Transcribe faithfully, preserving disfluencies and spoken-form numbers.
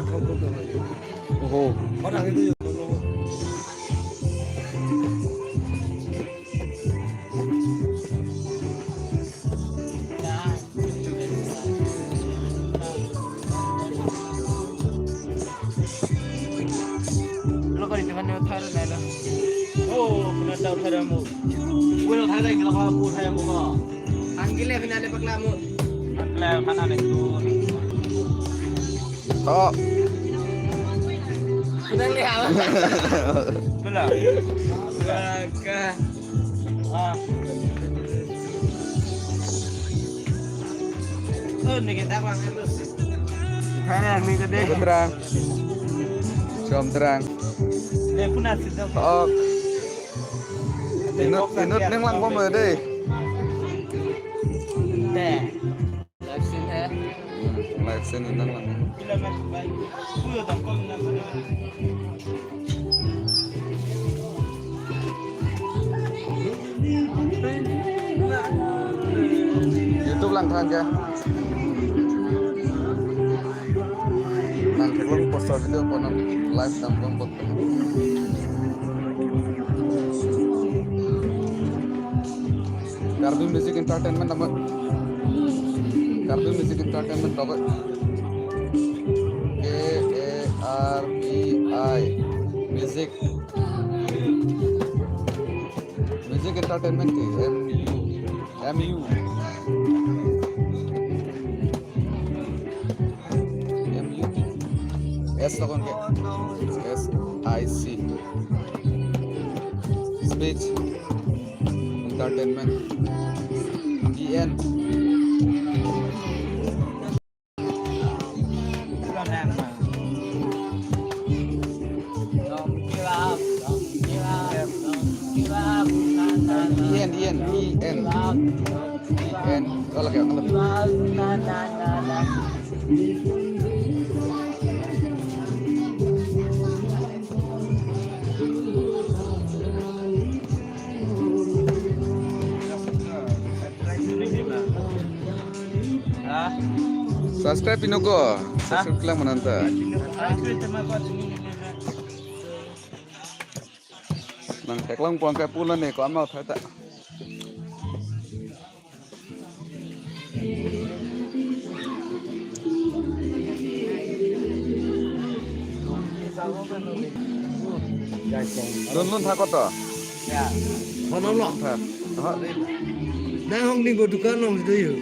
Oho. Lo kali teman ni thar na lo. Oh, pernah tahu thar mo. Gue lo thar lagi lo ko thar mo ko. Anggil ya finale pakla mo. Pakla mana ni tu. Oh. Pernah lihat. Betul. Baka. Ah. Oh, ni kita bang terus. Hai, ni kita deh. Putra. Som terang. Eh, pun asli dong. Oh. Inut, inut neng lang bom deh. Deh. Live scene hai. Hmm, live scene inang lang. YouTube lang than ke. Nang theklong post video ko nang live dam kong bok. Karbi Music Entertainment naman. Karbi Music Entertainment dapat. K A R B I Music. Music Entertainment ke M U. M U. M U T. S lo kon ke. S I C. Speech. Entertainment. E N. E N, E N, E N. E N. Oh, lagi, lagi. Subscribe pinu ko. Subscribe kelang mananta. Nang theklong pon ke pulo ne ko ama thata. Lun lun thakot to? Ya. Hono lo. Tha. Aha. Nang hong ning bo dukan nong itu yu.